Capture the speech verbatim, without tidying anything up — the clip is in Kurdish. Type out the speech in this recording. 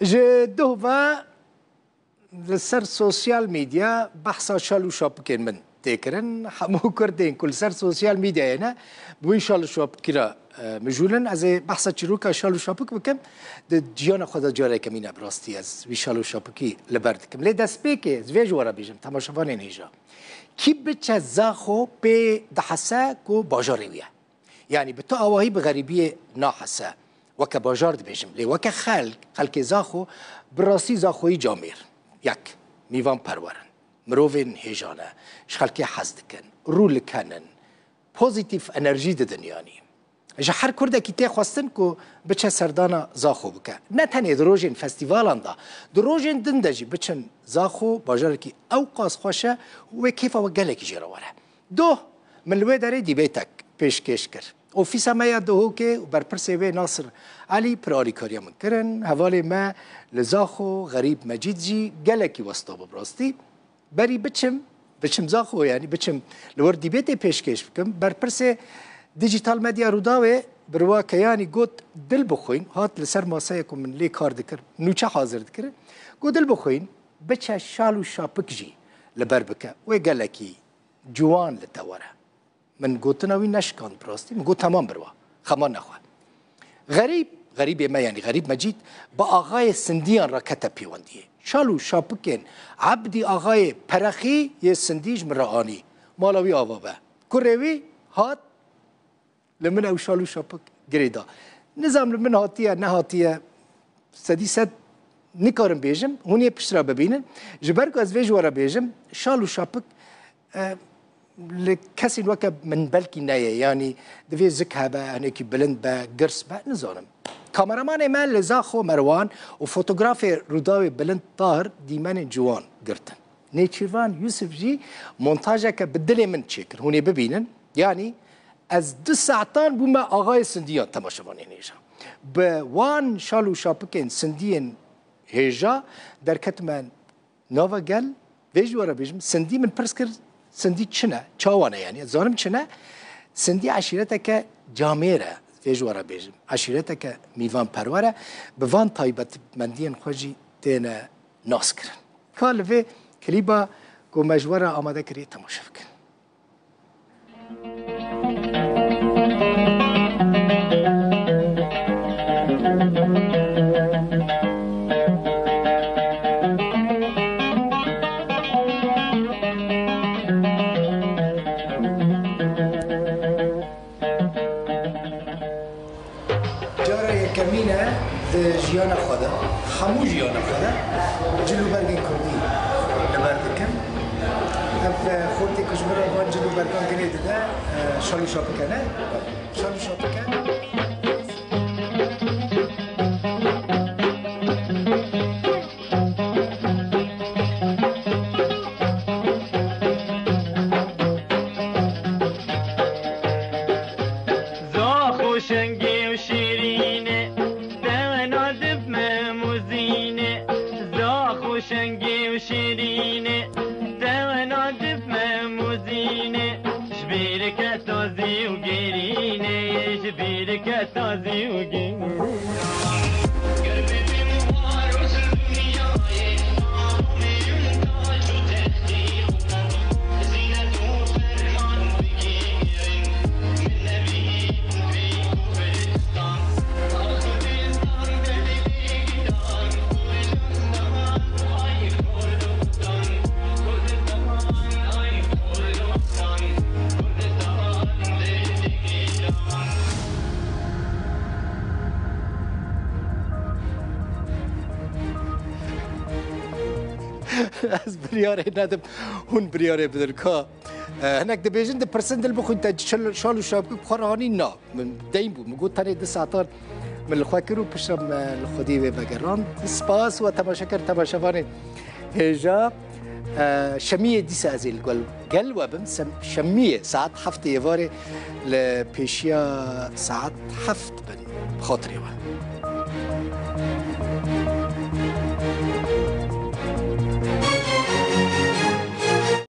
Ji duh ve li ser sosyal medya behsa şal û şapikên min tê kirin. Hemû kurdên ku li ser sosyal medyayê ne, bi wî şal û şapikî re, e, mijûl in. Ez ê behsa çîroka şal û şapik bikim. Di jiyana xwe de careke mîne bi rastî ez wî şal û şapikî li ber dikim. Lê destpêkê ez vê ji we re bêjim, temaşevanên hêja. Kî biçe Zaxo pê dihese ku bajarê wî ye? Yanî bi tu awahî bi xerîbiyê nahese. Weke bajar dibêjim. Lê weke xelk, xelkê Zaxo, bi rastî Zaxoyî camêr. Yek, mîvan perwer in. Mirovên hêja ne. Ji xelkê hez dikin. Rû li ken in. Pozîtîf enerjî didin yanî. Ji her kurdekî tê xwestin ku biçe serdana Zaxo bike. Ne tenê di rojên festîvalan de, di rojên din de jî biçin Zaxo, bajarekî ewqas xweş e û wê kêfa we gelekî jê re were. Doh, min li wê derê dîbetek pêşkêş kir. Ofîsa me ya Duhokê û berpirsê wê Nasir Elî pir alîkariya min kirin. Hevalê me li Zaxo Xerîb Mecîd jî gelekî westa bû bi rastî. Berî biçim, biçim Zaxo, yanî biçim li wir dîbêtê pêşkêş bikim. Berpirsê Dîjîtal Medya Rûdawê Birwa Keyanî got, dil bixwîn, hat li ser maseyê ku min lê kar dikir, nûçe hazir dikir. Got, dil bixwîn, biçe şal û şapik jî li ber bike. Wê gelekî ciwan li te were. Min gotina wî neşikand bi rastî. Min got, temam birwa. Xema nexwe. Xerîb, xerîbê me, yanî Xerîb Mecîd, bi axayê Sindiyan re kete pêwendiyê. Şal û şapikên Ebdî axayê Perexî yê Sindî ji min re anî. Mala wî ava be. Kurê wî hat li min ew şal û şapik girê da. Nizam li min hatiye, nehatiye, sedî sed nikarim bêjim, hûn yê piştre bibînin. Ji ber ku ez vê ji we re bêjim, şal û şapik, e, li kesên weke min belkî neye, yanî divê zik hebe, hinekî bilind be, girs be, nizanim. Kameramanê me li Zaxo Merwan û fotografê Rûdawê Bilind Tahir dîmenên ciwan girtin. Nêçîrvan Yusuf jî montajeke bi dilê min çêkir. Hûn ê bibînin. Yanî ez du saetan bûme axayê Sindiyan, temaşevanên hêja. Bi wan şal û şapikên Sindiyên hêja derketime nava gel. Vê ji we re bêjim, Sindî min pirs kir, Sindî çi ne? Çawa ne yanî? Ez zanim çi ne? Sindî eşîreteke camêr e. Vê ji we re bêjim, eşîreteke mîvanperwer e. Bi van taybetmendiyên xwe jî têne nas kirin. Ka li vê klîba ku me ji we re amade kiriye temaşe bikin. Cara yekemîn e di jiyana xwe de, hemû jiyana xwe de cil û bergên kurdî li ber dikim. Ev, e, xortê ku ji min re van cil û bergan girê dide, e, şal û şapik e, ne? Şal û şapik e. Zaxo şengê û şêrîn e, dewe nadib me muzîn e. Zaxo şengê û şêrîn e, dewe nadib me muzîn e. Ji bîrke tazî û gerîn e, ji bîrke tazî û gerîn e. Ez biryarê nedim, hûn biryarê bidin ka. E, hinek dibêjin, dipirsin, dil bixwîn te çil şal û şapik xwe re anî? Na. Min deyn bû. Min got, tenê du saetan min li xwe kir û piştre me li Xwedê wê vegerand. Spas we temaşeker, temaşevanên hêja. E, şemiyê dîsa ez ê li gel, gel we bim. Sem-, şemiyê saet heftê êvarê li pêşiya saet heft bin. Bi xatirê we.